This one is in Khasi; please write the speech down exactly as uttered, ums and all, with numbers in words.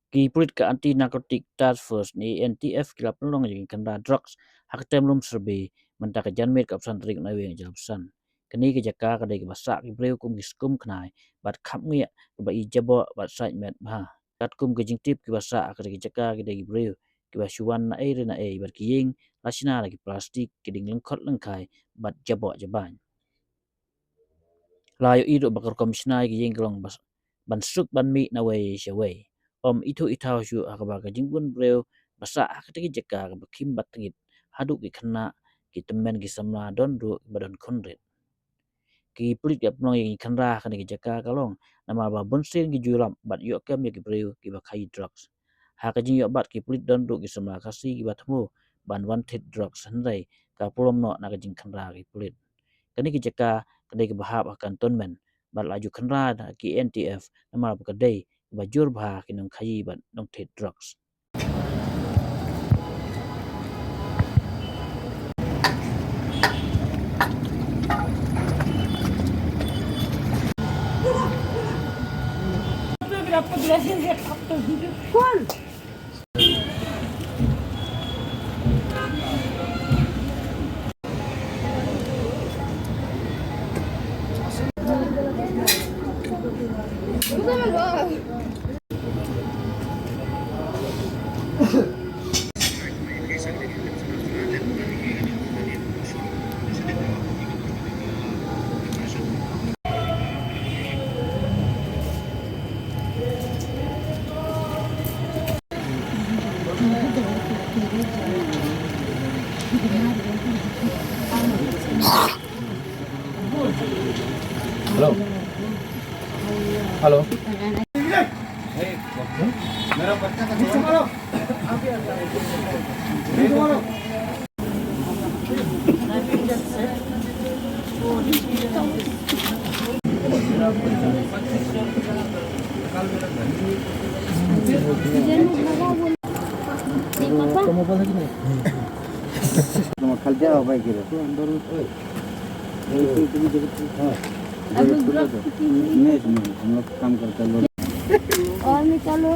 Ki pulit ka Anti Narcotic Task Force ne A N T F ki la pynlong ïa ki kynra drugs ha ka Temlum Survey mynta ka janmiet ka arphew san tarik Naiwieng arphew san. Kane ka jaka ka dei kaba sah ki briew kum ki skum khnai bad khapngiah kaba i jaboh bad sait met bha. Katkum ka jingtip kiba sah ha kane ka jaka ki dei ki briew kiba shu wan na ei re na ei bad ki ïing la shna da ki plastik, ki dieng lyngkhot lyngkhai bad jaboh jabain. La ïohi ruh ba ka rukom shna ïa ki ïing ka long bas ban suk ban mih na wei sha wei. Ym ithuh ithaw shuh ha kaba ka jingbun briew ba sah ha kata ki jaka kaba khim bad tngit haduh ki khynnah, ki tymmen ki samla, don ruh kiba don khun rit. Ki pulit ki la pynlong ïa ki kynra ha kane ki jaka ka long namar ba bunsien ki ju lap bad ïoh kem ïa ki briew kiba khaïi drugs. Ha ka jingïoh bat ki pulit don ruh ki samla Khasi kiba thmu ban wan thied drugs hynrei ka pulom noh na ka jingkynra ki pulit. Kane ki jaka ka dei kaba hap ha ka cantonment bad la ju kynra da ki A N T F namar ba ka dei kaba jur bha ki nongkhaïi bad nongthied drugs. Hello. Hello. तुम खा जाओ भाई, गिरो। तो अंदर में, ओए। अभी ग्रुप की नहीं, नहीं, हम लोग काम करते हैं, लोग। और निकालो।